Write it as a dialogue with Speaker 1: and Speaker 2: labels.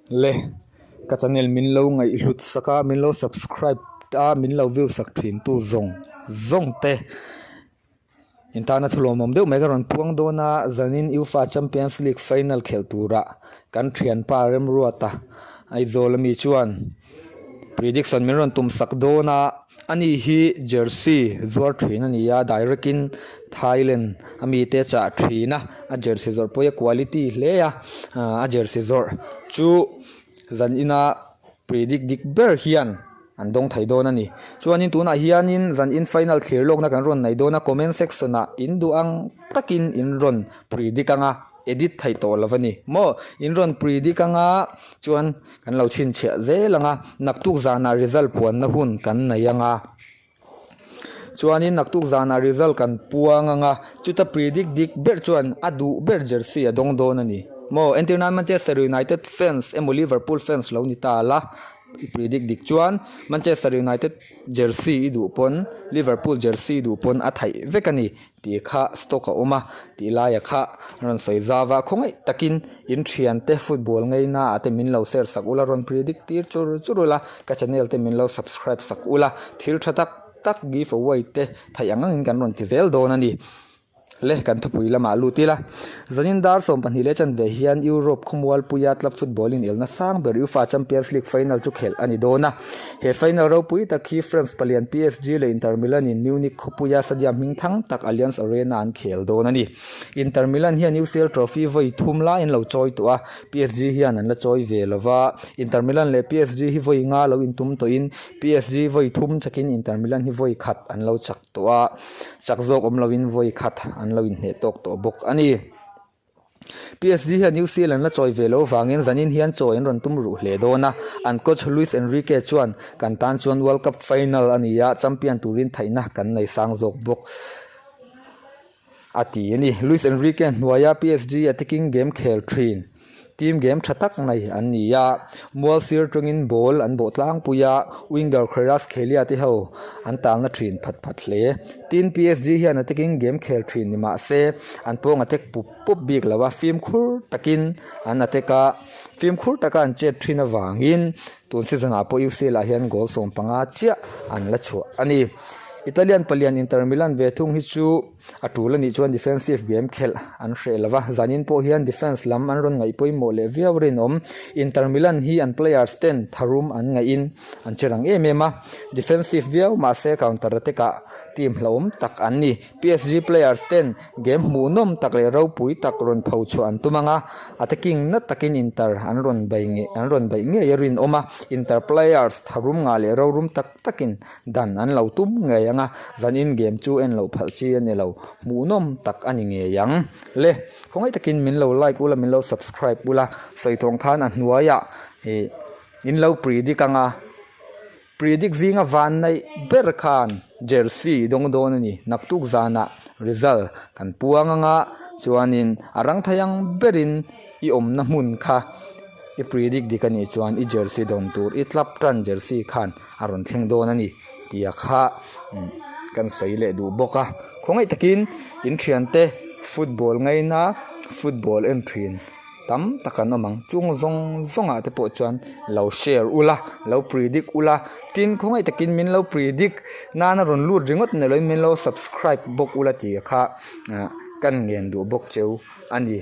Speaker 1: Le ka channel min lo ngaihhlut sak a min lo subscribe a min lo view sak thin tu zawng zawng te in tana thu lawmawm deuh mai ka rawn puang dawn a zanin uefa champions league final khelh turah kan thianpa Remruata Aizawl ami chuan prediction min rawn tum sak dawn a. Ani hi jersey zuar thin a ni a, direct in Thailand a mite chah thin a, a jersey zawrh pawh hi a quality hle a, a jersey zawrh chu zan ina predict dik ber hian an dawng thei dawn a ni. Chuanin tunah hianin zan in final thlir lawkna kan rawn nei dawn a, comment section ah in duh ang takin in rawn predict ang a. Edit theih tawh lo a ni maw? In rawn predict anga chuan kan lo chhinchhiah zel ang a, naktuk zanah result puanna hun kan nei ang a. Chuanin naktuk zanah result kan puang ang a, chuta predict dik ber chuan a duh ber jersey a dawng dawn a ni maw? Entirnan Manchester United fans emaw Liverpool fans lo ni ta la, i predict dik chuan Manchester United jersey i duh pawn Liverpool jersey i duh pawn a theih vek a ni. Tih kha stock a awm a, tih laia kha rawn sawi zau a, khawngaih takin in thiante football ngeina ah te min lo share sak ula, rawn predict tir chur chur ula, ka channel te min lo subscribe sak ula, thil tha tak tak give away te theih ang angin kan rawn ti zel dawn a ni. Le kan thupui lamah lut ila, zanin dar 12 leh chanve hian Europe khawmualpuia club football in elna sang ber UEFA Champions League final chu khelh a ni dawn a. He final ropui tak hi France palian PSG leh Inter Milan in Munich khawpuia stadium hming thang tak Allianz Arena an khel dawn a ni. Inter Milan hian UCL trophy vawi thum lai an lo chawi tawh a, PSG hian an la chawi ve lo va. Inter Milan leh PSG hi vawi nga lo intum tawhin PSG vawi thum chakin Inter Milan hi vawi khat an lo chak tawh a, chak zawk awm loin vawi khat an lo inhneh tawk tawh bawk a ni. PSG hian UCL an la chawi ve loh vangin zanin hian chawi an rawn tum ruh hle dawn a, an coach Luis Enrique chuan, Kan tan chuan World Cup final a ni a, champion turin theihna kan nei sang zawk bawk, a ti a ni. Luis Enrique hnuaia PSG attacking game khel thin. Team game tha tak nei an ni a, mual sir tawngin ball an bawh tlangpui a, winger Kvaratskhelia te ho an talna thin phat phat hle. Tin, PSG hian attacking game khel thin ni mah se, an pawng attack pup pup bik lo a, fimkhur takin an attack a, fimkhur taka an chet thin avangin tun season ah pawh UCL ah hian goal 15 chiah an la chhuah a ni. Italian palian Inter Milan ve thung hi chu A tul anih chuan defensive game khelh an hreh lo va, zanin pawh hian defence lam an rawn ngaih pawimawh leh viau rinawm. Inter Milan hi an players ten tharum an ngaihin an che rang em em a, defensive viau mahse counter attack ah team hlauhawm tak an ni. PSG players ten game hmuhnawm tak leh ropui tak rawn pho chhuah an tum ang a, attacking na takin Inter an rawn bei nge an rawn beih ngei a rinawm a, Inter players tharum ngah leh rorum tak takin Dan an lo tum ngei ang a, zanin game chu en loh phalh chi a ni lo, hmuhnawm tak a ni ngei ang. Le, khawngaih takin min lo like ula, min lo subscribe ula, sawi tawng khan a hnuaiah ih in lo predict ang a, predict zinga van neih ber khan jersey dawng dawn a ni, naktuk zanah result kan puang ang a, chuanin a rang thei ang berin i awmna hmun kha i predict dik a nih chuan i jersey dawn tur i club tan jersey khan a rawn thleng dawn a ni tih a kha kan sawi leh duh bawk a khawngaih takin in thiante football ngaina football en thin tam tak an awm ang chung zawng zawng ah te pawh chuan lo share ula lo predict ula tin khawngaih takin min lo predict nana rawn lut ringawt ni loin min lo subscribe bawk ula tih kha ah kan ngen duh bawk cheu a ni.